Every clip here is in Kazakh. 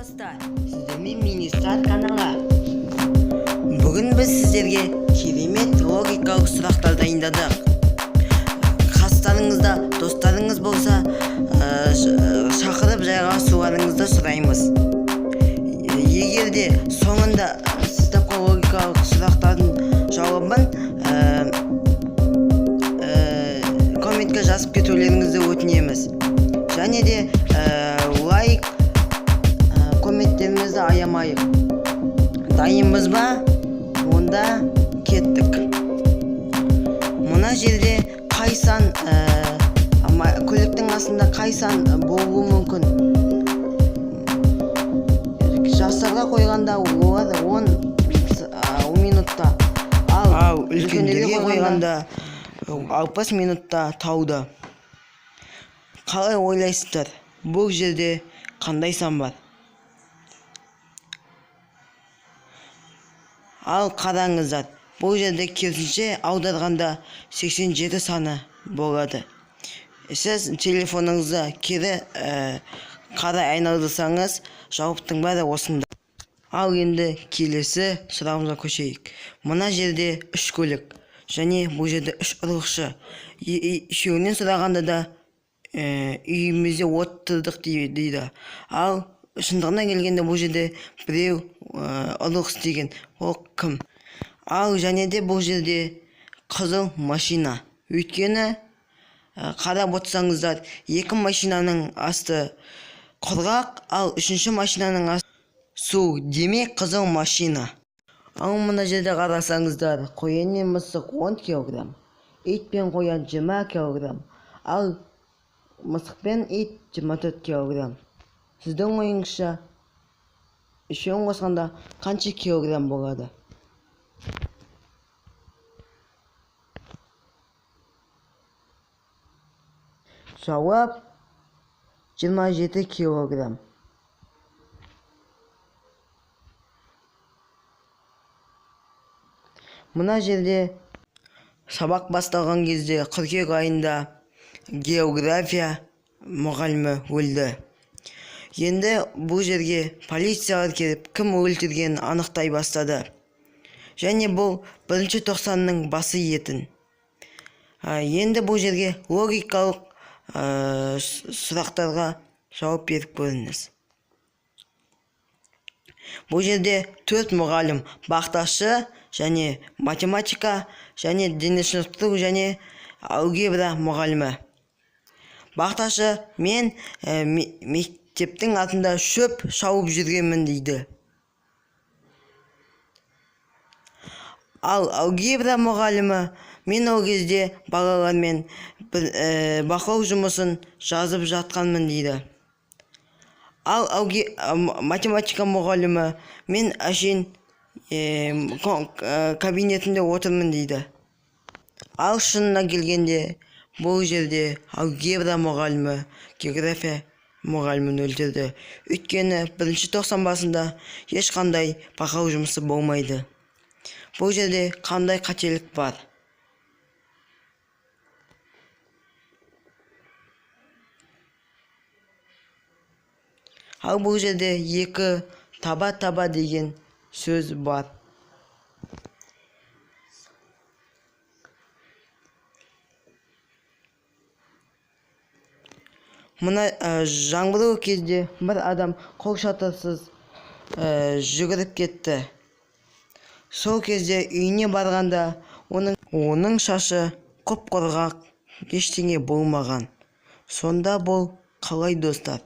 Достар. Сіздермен Министар каналы. Бүгін біз сіздерге керемет логикалық сұрақтар дайындадық. Қастарыңызда достарыңыз болса, шақырып жайғасуларыңызды сұраймыз. Егер де соңында сіз тапқан логикалық сұрақтардың жауабын комментке жазып кетулеріңізді өтінеміз. Және де лайк, комменттеріңізді аямайық. Дайынбыз ба? Онда кеттік. Мына жерде қай сан, көліктің астында қай сан болуы мүмкін? Жастарға қойғанда олар 10 минутта, ал үлкендерге қойғанда 60 минутта тауды. Қалай ойлайсыздар, бұл жерде қандай сан бар? Ал қараңыздар, бұл жерде керісінше аударғанда 87 саны болады. Сіз телефоныңызды кері қарай айналдырсаңыз, жауаптың бәрі осында. Ал енді келесі сұрағымызға көшейік. Мына жерде 3 көлік және бұл жерде 3 ұрлықшы. Үшеуінен сұрағанда да, үйімізде отырдық дейді. Ал шындығына келгенде бұл жерде біреу ұрлық істеген. Ол кім? Ал және де бұл жерде қызыл машина. Өйткені, қарап отырсаңыздар, екі машинаның асты құрғақ, ал үшінші машинаның асты су. Демек, қызыл машина. Ал мына жерде қарасаңыздар, қоян мен мысық 10 килограмм, ит пен қоян 20 килограмм, ал мысық пен ит 24 килограмм. Сіздің ойыңызша, үшеуін қосқанда қанша килограмм болады? Жауап 27 килограмм. Мына жерде сабақ басталған кезде қыркүйек айында география мұғалімі өлді. Енді бұл жерге полициялар келіп, кім өлтіргенін анықтай бастады. Және бұл бірінші тоқсанның басы етін. Енді бұл жерге логикалық сұрақтарға жауап беріп көріңіз. Бұл жерде 4 мұғалім, бақташы және математика және дене шынықтыру және алгебра мұғалімі. Бақташы мен мектептің артында шөп шауып жүргенмін дейді. Ал алгебра мұғалімі мен ол кезде балалармен бір бақылау жұмысын жазып жатқанмын дейді. Ал математика мұғалімі мен әшейін кабинетінде отырмын дейді. Ал шынына келгенде бұл жерде алгебра мұғалімі география мұғалімін өлтірді. Өйткені бірінші тоқсан басында ешқандай бақылау жұмысы болмайды. Бұл жерде қандай қателік бар? Ал бұл жерде екі таба-таба деген сөз бар. Мына жаңбырлы кезде бір адам қол шатырсыз жүгіріп кетті. Сол кезде үйіне барғанда оның шашы құп-құрғақ, ештеңе болмаған. Сонда бұл қалай, достар?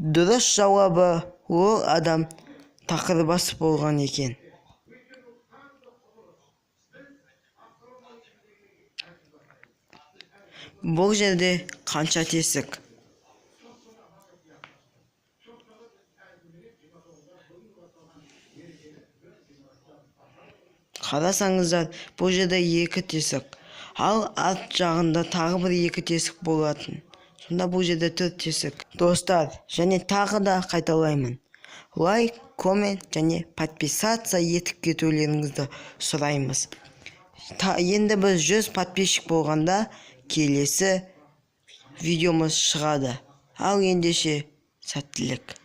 Дұрыс жауабы ол адам тақырбас болған екен. Бұл жерде қанша тесік? Қарасаңыздар, бұл жерде екі тесік. Ал арт жағында тағы бір екі тесік болатын. Сонда бұл жерде 4 тесік. Достар, және тағы да қайталаймын. Лайк, Коммент және подписаться етіп кетулеріңізді сұраймыз. Енді біз 100 подписчик болғанда, келесі видеомыз шығады. Ал ендеше, сәттілік!